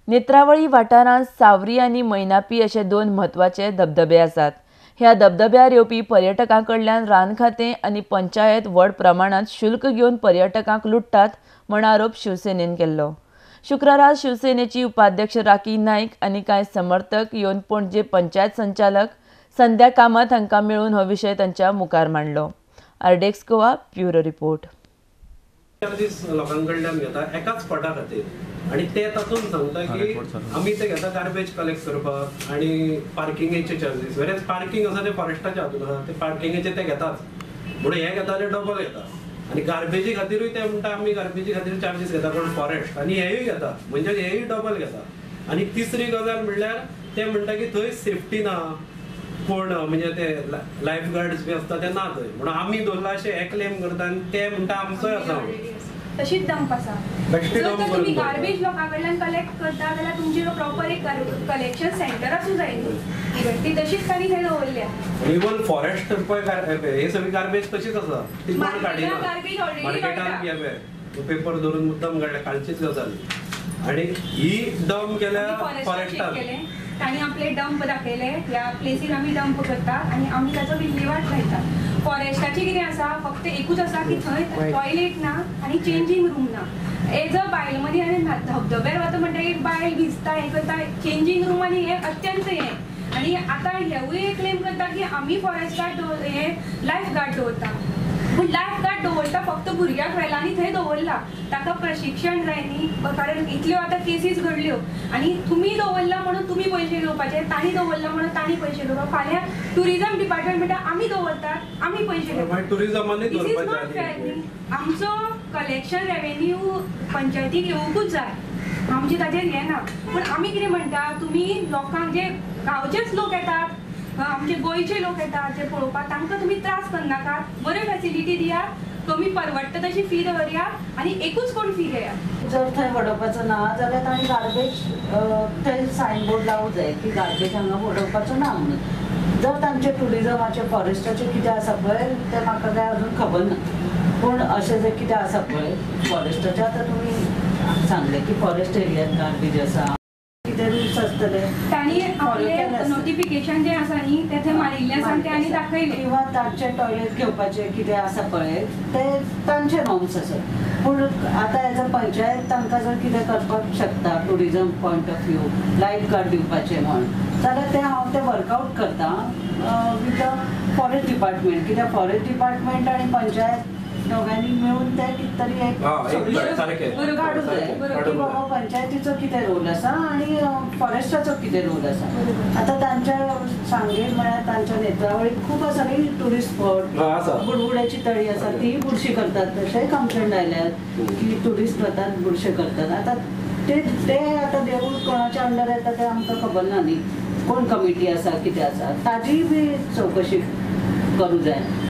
नेत्रावळी वाठारांत सावरी आनी मैनापी अशे दोन म्हत्वाचे धबधबे आसात. ह्या धबधब्यार येवपी पर्यटकां कडल्यान रान खातें आनी पंचायत व्हड प्रमाणांत शुल्क घेवन पर्यटकांक लुट्टात म्हण आरोप शिवसेनेन केल्लो. शुक्रारा शिवसेनेची उपाध्यक्ष राखी नायक आनी कांय समर्थक येवन पणजे पंचायत संचालक संध्या कामत हांकां मेळून हो विशय तांच्या मुखार मांडलो. RDX Goa bureau report. Charges लोकां कडल्यान घेता एकाच स्पॉटा खातीर आनी ते तातूंत सांगता की आमी ते घेता गार्बेज कलेक्ट करपाक आनी पार्किंगेचे चार्जीस, वेरेज पार्किंग आसा ते फॉरेस्टाच्या हातून आसा, ते पार्किंगेचे ते घेताच, म्हणून हे घेता ते डबल घेता. आनी गार्बेजी खातीरूय ते म्हणटा आमी गार्बेजी खातीर चार्जीस घेता, पण फॉरेस्ट आनी हेयूय घेता, म्हणजे हेयूय डबल घेता. आनी तिसरी गजाल म्हणल्यार ते म्हणटा की थंय सेफ्टी ना, कोण म्हणजे ते लायफ गार्ड्स बी आसता ते ना थंय, म्हणून आमी दवरला अशें हे क्लेम करता आनी ते म्हणटा आमचोय आसा तशीच डंप आसा. जर तुमी गार्बेज लोकां कडल्यान कलेक्ट करता जाल्यार तुमचे प्रॉपर एक कलेक्शन सेंटर आसूं जाय न्ही, ती तशीच तांणी थंय दवरल्या. इवन फॉरेस्ट पळय हे सगळी गार्बेज तशीच आसा, ती कोण काडिना, मार्केटान पेपर दवरून मुद्दम काडल्या, कालचीच गजाल. आनी ही डंप केल्या फॉरेस्टान, तांणी आपले डंप दाखयले, ह्या प्लेसीर आमी डंप करता आनी आमी ताचो विल्हेवाट लायता. फॉरेस्टाची कितें आसा, फक्त एकूच आसा की थंय टॉयलेट ना आनी चेंजींग रूम ना. एज अ बायल मदीं आनी धबधब्यार वता म्हणटा एक बायल भिजता हें करता, चेंजींग रूम आनी हें अत्यंत हें. आनी आतां हेवूय क्लेम करता की आमी फॉरेस्ट गार्ड हे लायफ गार्ड दवरता, पूण लायफ गार्ड दवरता फक्त भुरग्याक व्हेला आनी थंय दवरला, ताका प्रशिक्षण जाय न्ही, कारण इतल्यो आतां केसीस घडल्यो आनी तुमी दवरला म्हणून तुमी पयशे घेवपाचे, तांणी दवरला म्हणून तांणी पयशे घेवपाक. फाल्यां ट्युरिजम डिपार्टमेंट म्हणटा आमी दवरतात आमी पयशे घेवपाक. This is not fair न्ही. आमचो कलेक्शन रेवेन्यू पंचायतीक येवंकूच जाय, आमचें ताचेर हें ना. पूण आमी कितें म्हणटा, तुमी लोकांक जे गांवचेच लोक येतात, आमचे गोंयचे लोक येतात जे पळोवपाक, तांकां तुमी त्रास करनाकात, बऱ्यो फॅसिलिटी दियात, कमी परवडटा तशी फी दवरयात आनी एकूच कोण फी घेयात. जर थंय वडोवपाचो ना जाल्यार तांणी गार्बेज थंय सायन बोर्ड लावूं जाय की गार्बेज हांगा वडोवपाचो ना म्हणून. जर तांचे ट्युरिजमाचे फॉरेस्टाचे कितें आसा पळय तें म्हाका काय अजून खबर ना, पूण अशें जर कितें आसा पळय फॉरेस्टाचें, आतां तुमी सांगलें की फॉरेस्ट एरियान गार्बेज आसा, कितें रुल्स आसतले तांणी आपले नोटिफिकेशन जें आसा न्ही तें थंय मारिल्लें आसा तें आनी दाखयलें, किंवा तांचे टॉयलेट घेवपाचें कितें आसा पळय ते तांचे नॉर्म्स आसत. पूण आतां एज अ पंचायत तांकां जर कितें करपाक शकता tourism point of view, life guard दिवपाचें म्हण, जाल्यार तें हांव तें वर्कआवट करता विथ the forest department. कित्याक फॉरेस्ट डिपार्टमेंट आनी पंचायत दोगांनी मेळून ते कितें तरी एक सोल्युशन काडूंक जाय की बाबा पंचायतीचो कितें रोल आसा आनी फॉरेस्टाचो कितें रोल आसा. आतां तांच्या सांगें म्हळ्यार तांच्या नेत्रावळीक खूब आसा न्ही ट्युरिस्ट स्पॉट, बुडबुड्याची तळी आसा, तीय बुरशी करतात, तशेंय कंप्लेंट आयल्यात की ट्युरिस्ट वतात बुरशे करतात. आतां ते ते आतां देवूळ कोणाच्या अंडर येता तें आमकां खबर ना न्ही, कोण कमिटी आसा कितें आसा ताजीय बी चवकशी करूं जाय.